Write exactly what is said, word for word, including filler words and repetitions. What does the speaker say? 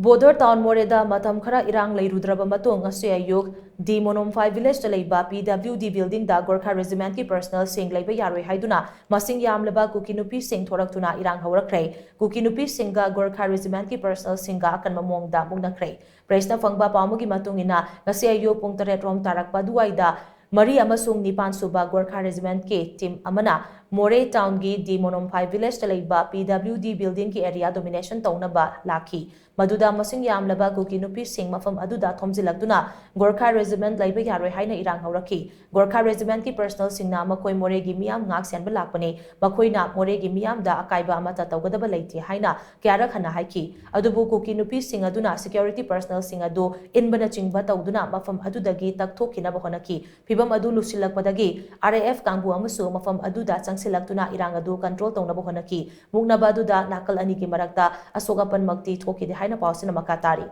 Border town ꯃꯣꯔꯦꯗ ꯃꯇꯝ ꯈꯔ ꯏꯔꯥꯡ ꯂꯩꯔꯨꯗ꯭ꯔꯕ ꯃꯇꯨꯡ, ꯉꯁꯤ ꯑꯌꯨꯛ ꯗꯤ ꯃꯣꯅꯣꯝꯐꯥꯏ ꯚꯤꯂꯦꯖꯇ ꯂꯩꯕ ꯄꯤ ꯗꯕ꯭ꯂꯤꯎ ꯗꯤ ꯕꯤꯜꯗꯤꯡꯗ ꯒꯣꯔꯈꯥ ꯔꯦꯖꯤꯃꯦꯟꯠꯀꯤ ꯄꯔꯁꯅꯦꯜꯁꯤꯡ ꯂꯩꯕ ꯌꯥꯔꯣꯏ ꯍꯥꯏꯗꯨꯅ ꯃꯁꯤꯡ ꯌꯥꯝꯂꯕ ꯀꯨꯀꯤ ꯅꯨꯄꯤꯁꯤꯡ ꯊꯣꯔꯛꯇꯨꯅ ꯏꯔꯥꯡ ꯍꯧꯔꯛꯈ꯭ꯔꯦ꯫ ꯀꯨꯀꯤ ꯅꯨꯄꯤꯁꯤꯡꯒ ꯒꯣꯔꯈꯥ ꯔꯦꯖꯤꯃꯦꯟꯠꯀꯤ ꯄꯔꯁꯅꯦꯜꯁꯤꯡꯒ ꯑꯀꯟꯕ ꯃꯑꯣꯡꯗ ꯃꯨꯛꯅꯈ꯭ꯔꯦ꯫ ꯄ꯭ꯔꯦꯁꯅ ꯐꯪꯕ ꯄꯥꯎ ꯑꯃꯒꯤ ꯃꯇꯨꯡ ꯏꯟꯅ, ꯉꯁꯤ ꯑꯌꯨꯛ ꯄꯨꯡ ꯇꯔꯦꯠ ꯔꯣꯝ ꯇꯥꯔꯛꯄ ꯑꯗꯨꯋꯥꯏꯗ ꯃꯔꯤ ꯑꯃꯁꯨꯡ ꯅꯤꯄꯥꯟ ꯁꯨꯕ ꯒꯣꯔꯈꯥ ꯔꯦꯖꯤꯃꯦꯟꯠꯀꯤ ꯇꯤꯝ ꯑꯃꯅ ꯃꯣꯔꯦ ꯇꯥꯎꯟꯒꯤ ꯗꯤ ꯃꯣꯅꯣꯝꯐꯥꯏ ꯚꯤꯂꯦꯖꯇ ꯂꯩꯕ ꯄꯤ ꯗꯕ꯭ꯂꯤꯎ ꯗꯤ ꯕꯤꯜꯗꯤꯡꯒꯤ ꯑꯦꯔꯤꯌꯥ ꯗꯣꯃꯤꯅꯦꯁꯟ ꯇꯧꯅꯕ ꯂꯥꯛꯈꯤ꯫ ꯃꯗꯨꯗ ꯃꯁꯤꯡ ꯌꯥꯝꯂꯕ ꯀꯨꯀꯤ ꯅꯨꯄꯤꯁꯤꯡ ꯃꯐꯝ ꯑꯗꯨꯗ ꯊꯣꯝꯖꯤꯜꯂꯛꯇꯨꯅ ꯒꯣꯔꯈꯥ ꯔꯦꯖꯤꯃꯦꯟꯠ ꯂꯩꯕ ꯌꯥꯔꯣꯏ ꯍꯥꯏꯅ ꯏꯔꯥꯡ ꯍꯧꯔꯛꯈꯤ꯫ ꯒꯣꯔꯈꯥ ꯔꯦꯖꯤꯃꯦꯟꯠꯀꯤ ꯄꯔꯁꯅꯦꯜꯁꯤꯡꯅ ꯃꯈꯣꯏ ꯃꯣꯔꯦꯒꯤ ꯃꯤꯌꯥꯝ ꯉꯥꯛ ꯁꯦꯟꯕ ꯂꯥꯛꯄꯅꯤ, ꯃꯈꯣꯏꯅ ꯃꯣꯔꯦꯒꯤ ꯃꯤꯌꯥꯝꯗ ꯑꯀꯥꯏꯕ ꯑꯃꯠꯇ ꯇꯧꯒꯗꯕ ꯂꯩꯇꯦ ꯍꯥꯏꯅ ꯀꯌꯥꯔꯛ ꯍꯟꯅ ꯍꯥꯏꯈꯤ꯫ ꯑꯗꯨꯕꯨ ꯀꯨꯀꯤ ꯅꯨꯄꯤꯁꯤꯡ ꯑꯗꯨꯅ ꯁꯦꯀ꯭ꯌꯨꯔꯤꯇꯤ ꯄꯔꯁꯅꯦꯜꯁꯤꯡ ꯑꯗꯨ ꯏꯟꯕꯅꯆꯤꯡꯕ ꯇꯧꯗꯨꯅ ꯃꯐꯝ ꯑꯗꯨꯗꯒꯤ ꯇꯛꯊꯣꯛꯈꯤꯅꯕ ꯍꯣꯠꯅꯈꯤ꯫ ꯐꯤꯚꯝ ꯑꯗꯨ ꯂꯨꯁꯤꯜꯂꯛꯄꯗꯒꯤ ꯑꯥꯔ ꯑꯦ ꯑꯦꯐ ꯀꯥꯡꯕꯨ ꯑꯃꯁꯨ ꯃꯐꯝ ꯑꯗꯨꯗ ꯆꯪꯁꯤꯜꯂꯛꯇꯨꯅ ꯏꯔꯥꯡ ꯑꯗꯨ ꯀꯟꯇ꯭ꯔꯣꯜ ꯇꯧꯅꯕ ꯍꯣꯠꯅꯈꯤ꯫ ꯃꯨꯛꯅꯕ ꯑꯗꯨꯗ ꯅꯥꯀꯜ ꯑꯅꯤꯒꯤ ꯃꯔꯛꯇ ꯑꯁꯣꯛ ꯑꯄꯟꯃꯛꯇꯤ ꯊꯣꯛꯈꯤꯗꯦ ꯍꯥꯏꯅ ꯄꯥꯎꯁꯤꯅ ꯃꯈꯥ ꯇꯥꯔꯤ꯫